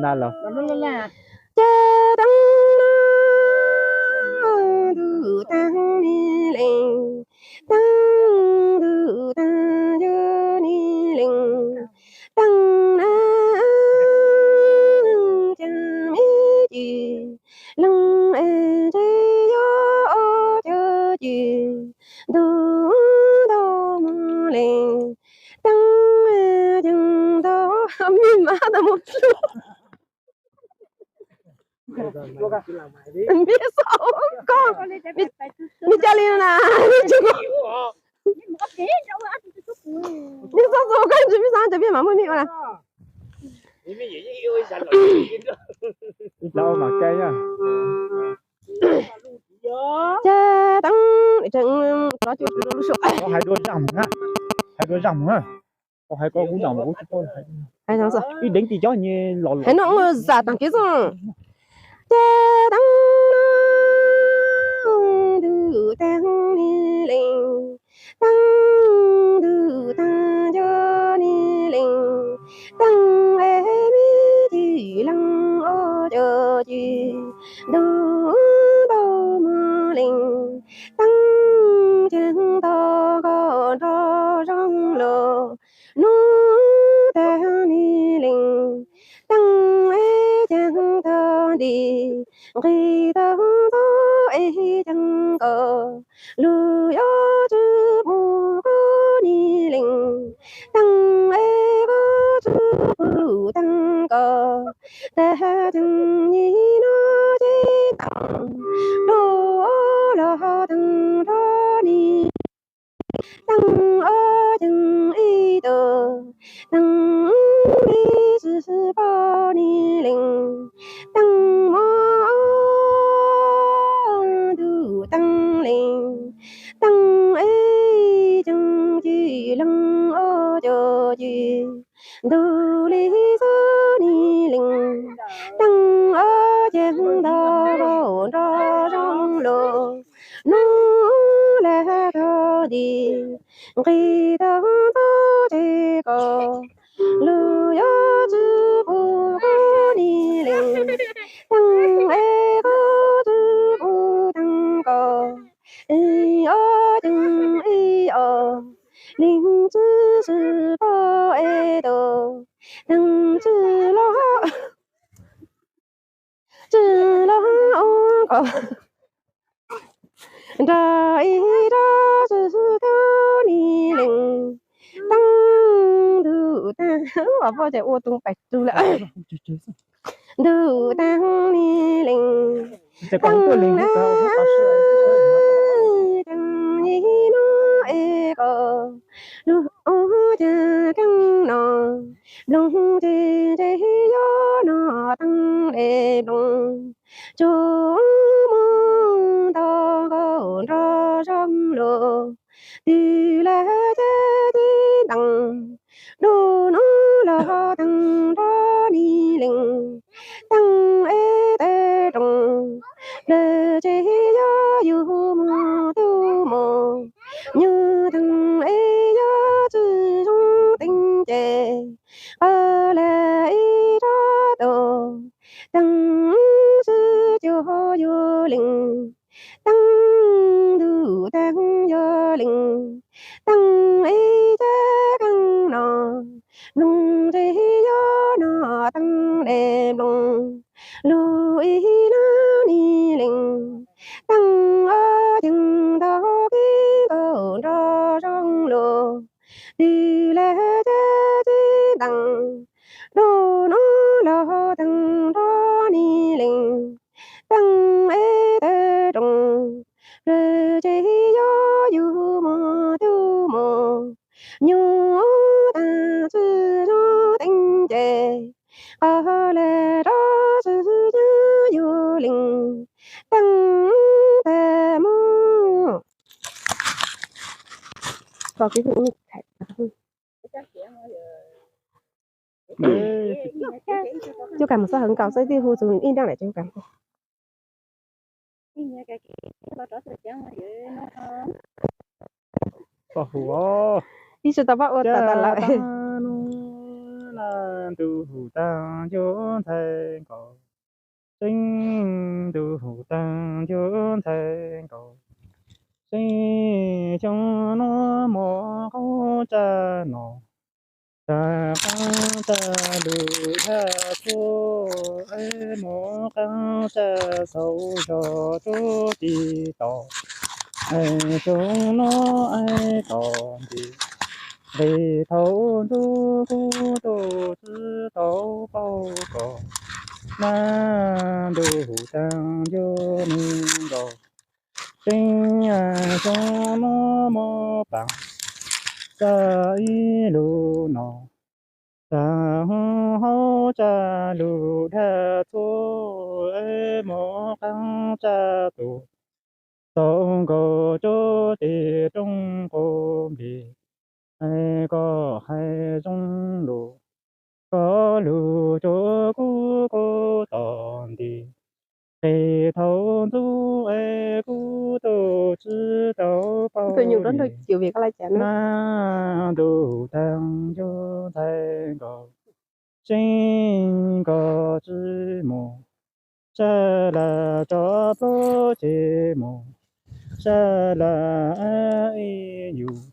Na los. Ces taag no, ntuj taag ni lees, taag ntuj taag yog ni lees, taag na caag me cim lees es ntshe yog ob cag cim, ntuj tau moog lees, taag caag tau me mas tau moog plhu. Npia xav koj, npia ca li na, npia xav koj ntshe peb xav ntshe peb mam muaj me ua na. Ib dlaab ua mam kab na. Ces taag, hais dua zaaj moog na, hais dua zaaj moog na. Hais koj kuv zaaj moog kuv tsi paub hais. Ib deev ti cov nyuag los hais no zam taag kev xwb. Ces taag no, ntuj taag ni lees, taag ntuj taag yog ni lees, taag es me cim lees ob cag cim, ntuj tau moog lees, taag caag tau koj nrog zoo lug, nub taag ni lees, taag es caag tau nti, nqis tau ntxov es caag koj, lug yuav tsi pum koj ni lees, taag es koj tsi pum taag koj, taag caag nyim no ces taag, lug los taag nrog ni, taag ob caag ib tug, taag ib tsi paub ni lees, taag mob ntuj taag lees, taag ib caag cim lees ob cag cim, ntug li xwb ni lees, taag ob caag ntau nrog zoo lug, nub lawm tag nti, nqis tau ntxov ces koj, lug yuav tsi pum koj ni lees, taag es koj tsi pum taag koj, ib ob caag ib ob, lees tsi tsi paub es tau, taag tsi los tsi los ua kom nrog ib rab tsi tau ni lees, taag ntuj taag, ua poj ces ua tug pais rug lawm. Ntuj taag ni lees, taag na caag nyim no es koj, lug ua caag kaaj no, nplooj tsi ntshe yog no taag le nplooj, tsuas moog tau koj nrog zoo lug, twg lawm ces tib ntaag, lug nub los taag nrog ni lees, taag es tawm roos, lawm ces yog yug moog tub moog, nyuj taag es yog tsi zoo teeb ces, qw lawm ib rab tug, taag tsi cuag yug lees, taag ntuj taag yog lees, taag ib cag kaaj no, nplooj tsi yog no taag le nplooj, lug ib nub ni lees, taag ob caag tau kev nkaum nrog zoo lug, twg lawm ces tib ntaag, lug nub los taag nrog ni lees, taag es tawm roos, lawm ces yog yug moog tub moog, nyuj taag tsi zoo teeb ces, qw lawm rab tsi cuag yug lees, taag tawm moog. Coj kag mus xab hawv nkaus xwb twb hu txug ib nrab lawm ces hu kag. Koj hu os. Ib tsis tau pab ua tawm tawm lawm. Ntuj hu taag ncuj ntxhais nkaus, seeb ntuj hu taag ncuj ntxhais nkaus, seeb xyoo nuav muaj qaab tsav nom, tsav qaab tsav lug dlha txhua, es muaj qaab tsav xauv zog rua tiv tod, es xyoo nuav es tom ntej, nqis thaum ntxub kuv tug tsi tau paub koj, nab ntuj hu taag ncuj nwg nkaus, seeb xyoo nuav muaj paab tsav ib lug no, tsav hub hauv tsav lug dlha txhua, es muaj qaab tsav tus tau nkaus rua tes rooj qaum nplig, es koj hais zoo lug, koj lug rua kuv kuv tom ntej, nqis thaum ntxub es kuv tug tsi tau paub, nab ntuj hu taag ncuj ntxhais nkaus, seeb koj tsi mus, sab laj tso plhuav ceg mus, sab laj ib yug,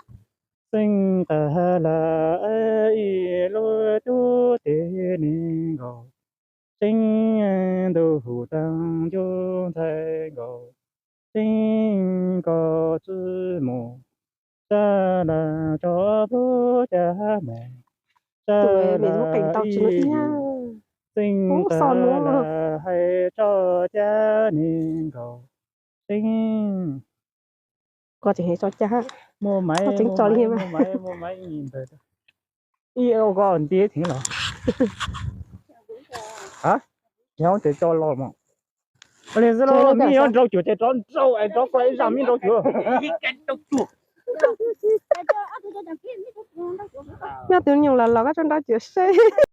seeb qag laj ib lub tub teg neeg nkaus, seeb ntuj hu taag ncuj ntxhais nkaus, seeb koj tsi mus, sab laj tso plhuav ceg mus, sab laj ib yug, seeb qag laj hais tso cag neeg nkaus, seeb. Koj tseem hais tso cag, muaj maiv, muaj maiv, muaj maiv ib ntawd, ib koj nti theev los, a, ces tso los mas, li xwb los, mib yuav nrau cuag ces rov nrau es rov koj ib zaj mib nrau cuag. Nyob tus nyuj los los koj tso nrau cuag seb.